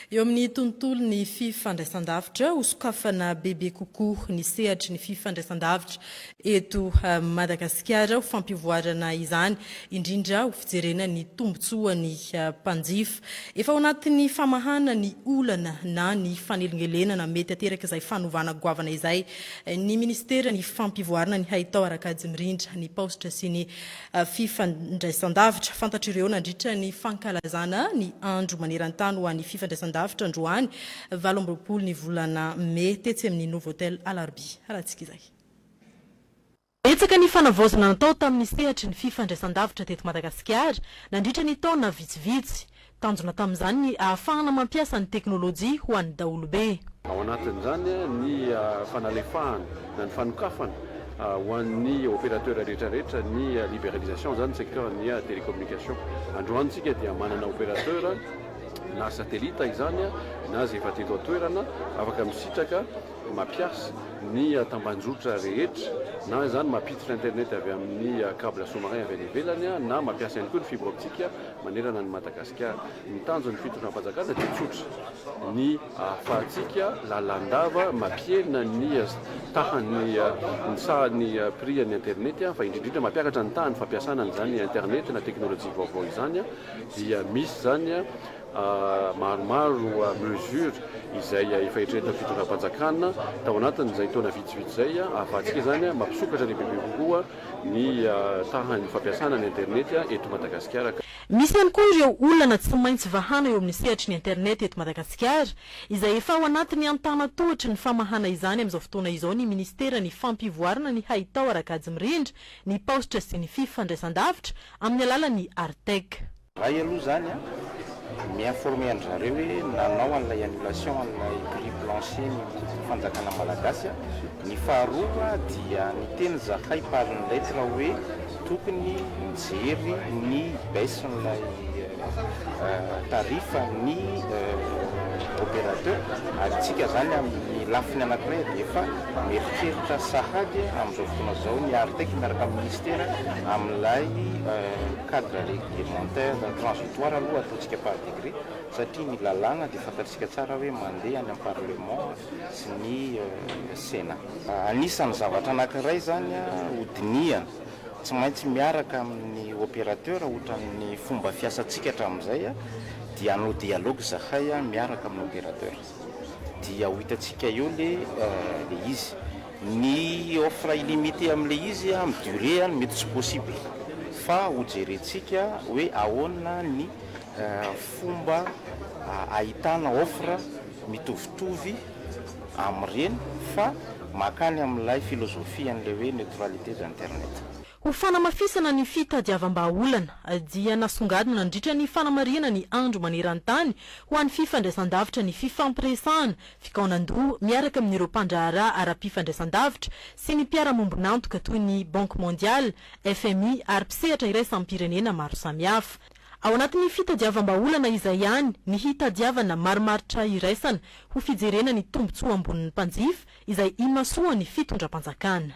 Eo amin'ny tontolon'ny fifandraisandavitra, hosokafana bebe kokoa ny sehatry ny fifandraisandavitra eto Madagasikara ho fampivoarana izany, indrindra ho fijerena ny tombontsoan'ny mpanjifa. Efa ao anatin'ny famahana ny olana na ny fanelingelenana mety aterak'izay fanovana goavana izay ny minisiteran'ny fampivoarana ny haitao ara-kajy mirindra, ny paositra sy ny fifandraisandavitra. Fantatr'ireo nandritra ny fankalazana ny andro maneran-tany ho an'ny fifandraisandavitra androany 28 ny volana mey tetsy amin'ny Novotel Alarobia. Harahantsika izay. Betsaka ny fanavaozana natao tamin'ny sehatry ny fifandraisandavitra teto Madagasikara nandritra ny taona vitsivitsy. Tanjona tamin'izany ny ahafahana mampiasa ny teknolojia ho an'ny daholobe. Ao anatin'izany ny fanalefahana na ny fanokafana ho an'ny opérateur rehetra rehetra ny libéralisation izany secteur ny télécommunication. Androany isika dia manana opérateur na satellite izany na izay efa teto an-toerana afaka misitraka mampiasa ny tambanjotra rehetra na izany mampiditra internet avy amin'ny câble sous-marin avy any ivelany na mampiasa ihany koa ny fibre optique manerana an'i Madagasikara. Ny tanjon'ny fitondram-panjakana dia tsotra, ny ahafahantsika lalandava mampihena ny tahan'ny ny sahan'ny prix an'ny internet fa indrindra indrindra mampiakatra ny tahan'ny fampiasana an'izany internet na teknolojia vaovao izany dia misy izany maromaro mesures izay efa eritreretin'ny fitondram-panjakana tao anatin'izay taona vitsivitsy izay ahafahantsika izany mampisokatra lehibebe kokoa ny tahan'ny fampiasana ny internet eto Madagasikara. Misy ihany koa ireo olana tsy maintsy vahana eo amin'ny sehatry ny internet eto Madagasikara, izay efa ao anatin'ny antanatohitry ny famahana izany amin'izao fotoana izao ny minisiteran'ny fampivoarana ny haitao ara-kajy mirindra, ny paositra sy ny fifandraisandavitra amin'ny alalan'ny Artec. Iray aloha izany an, mi-informer an-dry zareo hoe nanao an'ilay annulation an'ilay prix plancher ny fanjakana malagasy an. Ny faharoa dia niteny zahay par une lettre hoe tokony mijery ny baisse-n'ilay tarif ny opérateur ary tsika izany amin'ny lafiny anankiray dia efa mieritreritra sahady amin'izao fotoana izao ny Artec miaraka amin'ny ministera amin'ilay Cadre réglementaire transitoire aloha ataontsika par décret satria ny lalàna dia fantatsika tsara hoe mandeha any amin'ny parlement sy ny sénat. Anisan'ny zavatra anankiray izany ho dinihana, tsy maintsy miaraka amin'ny opérateur ohatran'ny fomba fiasantsika hatramin'izay dia hanao dialogue izahay miaraka amin'ny opérateur dia ho hitantsika eo le izy. Ny offre illimité amin'ilay izy amin'ny durée any mety tsy possible fa ho jerentsika hoe ahoana ny fomba ahitana offre mitovitovy amin'ireny fa makany amin'ilay philosophie an'ilay hoe neutralité d'internet. Ho fanamafisana ny fitadiavam-bahaolana dia nasongadina nandritra ny fanamarihana ny Andro maneran-tany ho an'ny fifandraisandavitra ny fifampiresahana Fikaonandoha miaraka amin'ireo mpandraharaha ara-pifandraisandavitra sy ny mpiara-mombon'antoka toy ny Banque Mondiale, FMI ary mpisehatra iraisam-pirenena maro samihafa. Ao anatin'ny fitadiavam-bahaolana izay ihany ny hitadiavana marimaritra iraisana ho fijerena ny tombontsoa ambonin'ny mpanjifa izay imasoan'ny fitondram-panjakana.